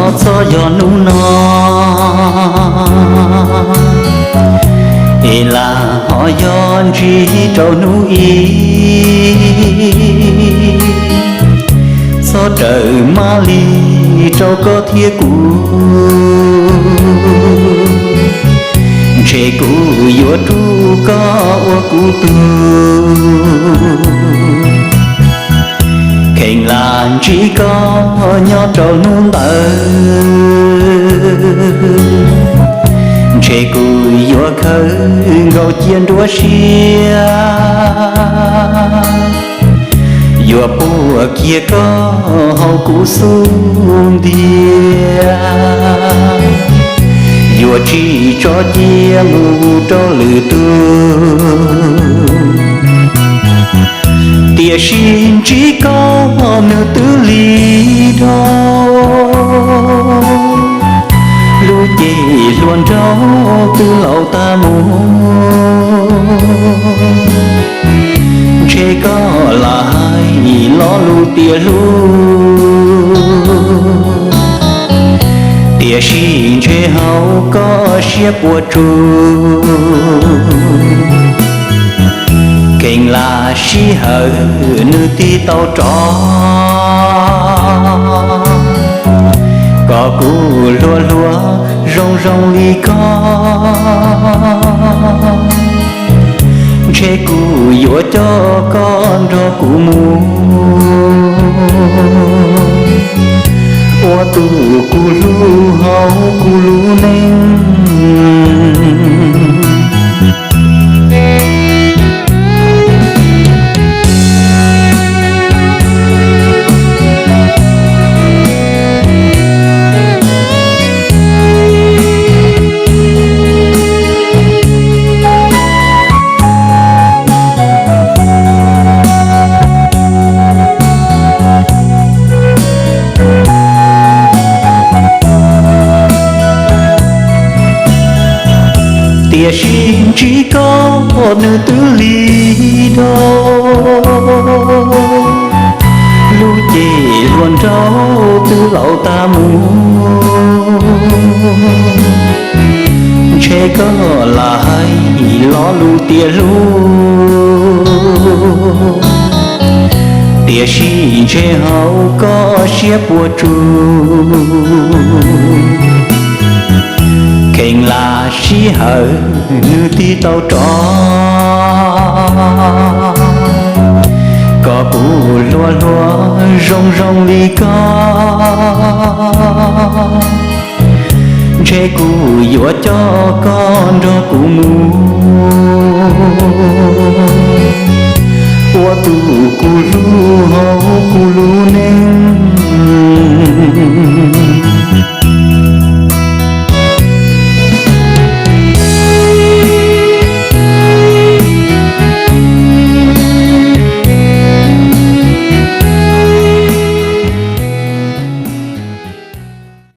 Txhob yog hnub no, es lam ho yog ntsib rau hnub ib. Txhob rawm maj li rau koj thiab kuv, ntshe kuv yuav rub koj ua kuv tug. Kheev lam ntsib koj nyob rau hnub ntawd, ntshe kuv yuav khawb nkaus cia nruab siab, yuav puag kiag koj hauv kuv xub ntiag, yuav tsis tso cia mus rau lwm tus. Tiam sis ntsib koj nws twb lig dhau, lub ceg hluas nraug twb laus tag mus. Ntshe koj lam hais lo lus tias hlub, tiam sis ntshe hauv koj siab puas tsuaj. Kheev lam sij hawm nws tig tau rov, kom kuv hluas hluas zoo zoo li koj. Ntshe kuv yuav coj koj nrog kuv mus ua tus kuv hlub hauv kuv lub neej. Tiam sis ntsib koj nws twb lig dhau, lub ceg hluas nraug twb laus tag mus. Ntshe koj lam hais lo lus tias hlub, tiam sis ntshe hauv koj siab puas tsuaj. Kheev lam sij hawm nws tig tau rov, kom kuv hluas hluas zoo zoo li koj. Ntshe kuv yuav coj koj nrog kuv mus ua tus kuv hlub hauv kuv lub neej.